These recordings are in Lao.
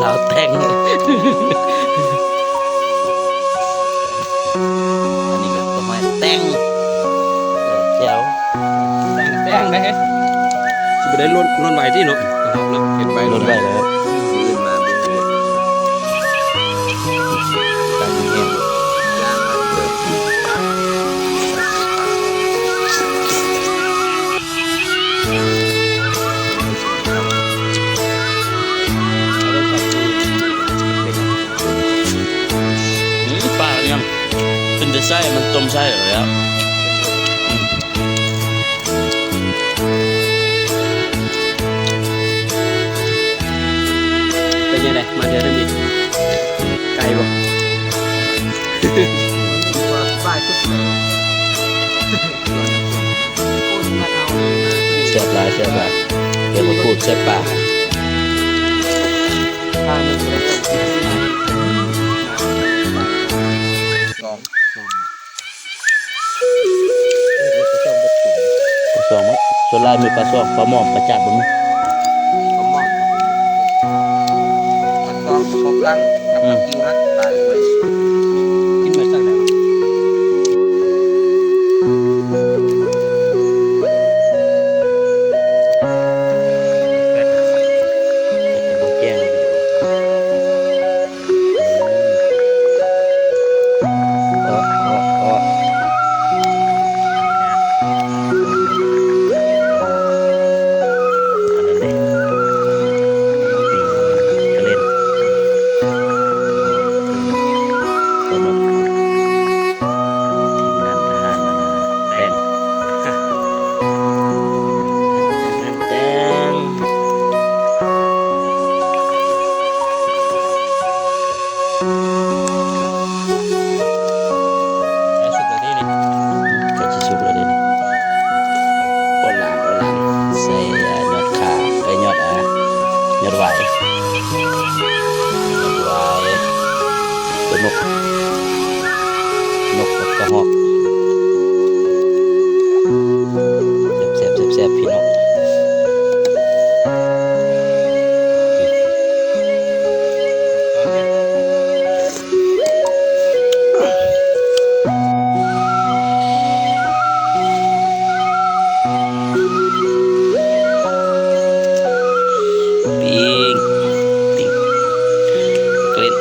ເອົາແຕ່ງ ອັນນີ້ກໍຕົ້ນໄມ້ແຕ່ງ ແຈ່ວ ແຕ່ງ ແຕ່ງເດ້ ຊິບໍ່ໄດ້ລົ້ນ ລົ້ນໄວຕິເນາະ ເນາະ ເຫັນໄວ ລົ້ນໄວແລ້ວ ມື້ອື່ນມາມື້ອື່ນ ຕັ້ງແຮງ ອືມ ປາຫຍັງ ເປັນແຕ່ໄສ້ ມັນຕົ້ມໄສ້ແລ້ວ ອືມ ເປັນຈັ່ງໃດ ມາເທື່ອທຳອິດ ໄກບໍ່? ແຊບຫຼາຍ ແຊບຫຼາຍ ແກງໝາກຫຸດໃສ່ປາ ປາສອງ ປາສອງ ສ່ວນຫຼາຍມີປາສອງ ປາໝອມ ປາຈາດບໍ່ມີ ປາໝອມ ປາສອງ ປາກັງ ກັບ ອືມ ປາກິວນະ ຫຼາຍເລີຍ ກິນໄປຈັ່ງໃດ ແກງ ເອາະ ເອາະ ເອາະ ອັນນັ້ນເດ້ ປີກະເລັນ ປາໝອມ ທີມງານທະຫານແຕ່ງ ແຕ່ງ ໃກ້ສຸກແລ້ວເດ້ນີ້ ໃກ້ຊິສຸກແລ້ວເດ້ນີ້ ໂອລານ ໂອລານ ໃສ່ຍອດຂ່າ ເອີຍ ຍອດ ອາ ຍອດຫວາຍ ຍອດຫວາຍ ຕົວນົກ ນົກກະຮອກ ແຊບໆ ແຊບໆ ພີ່ນ້ອງ. ປີ້ງ ປີ້ງ ກະເລັນ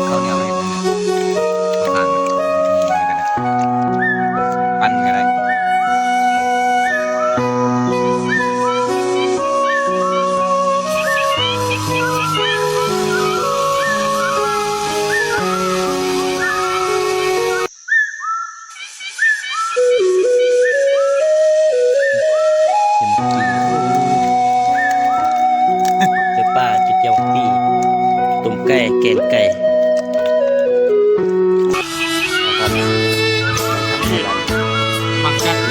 ເຂົ້າໜຽວເຮັດຈັ່ງໃດ? ບໍ່ທານ ກິນກໍໄດ້ ປັ່ນກໍໄດ້. ເປັນປາ ກິນແຈ່ວໝາກປີ ຕົ້ມໄກ່ ແກງໄກ່ ໝາກຈັດ ໂ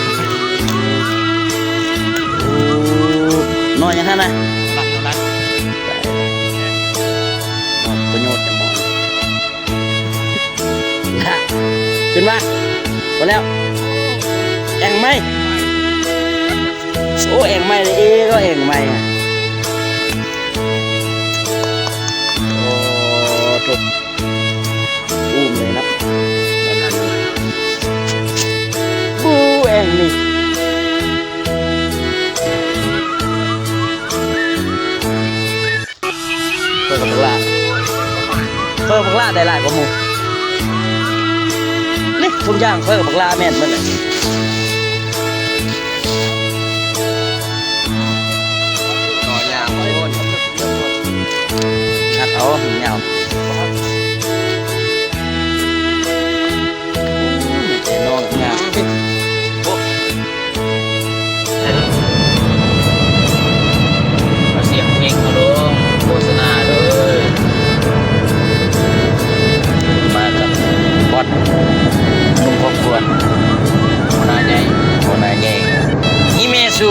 ອ້ ໜໍ່ຫຍັງຫັ້ນນະ? ໜໍ່ລັດ ໜໍ່ລັດ ປະໂຫຍດຈັ່ງໝໍ່. ຂຶ້ນມາ ພໍແລ້ວ ແອ່ງໃໝ່ ໂອ້ ແອ່ງໃໝ່ເດ້ ເອີ ກໍແອ່ງໃໝ່ ໂອ້ ໂທ້ ອູ້ມເລີຍເນາະ ອູ້ ແອ່ງນີ້. ຂ້ອຍກັບບັກຫຼ້າ ຂ້ອຍກັບບັກຫຼ້າໄດ້ຫຼາຍກວ່າໝູ່ ນີ້ທຸກຢ່າງຂ້ອຍກັບບັກຫຼ້າແມ່ນໝົດເລີຍ ຕໍ່ຍາວໂພດ ຕັດເອົາ ມັນຍາວ ໂອ້ ແມ່ນແຕ່ໜໍ່ງາມ ໂອ້. ເອົາສຽງເພງເຮົາລົງໂຄສະນາເດີ ມາກັບບອດ ໜຸ່ມຄອບຄົວ ຫົວໜ້າໃຫຍ່ ຫົວໜ້າໃຫຍ່ ອີເມຊູ.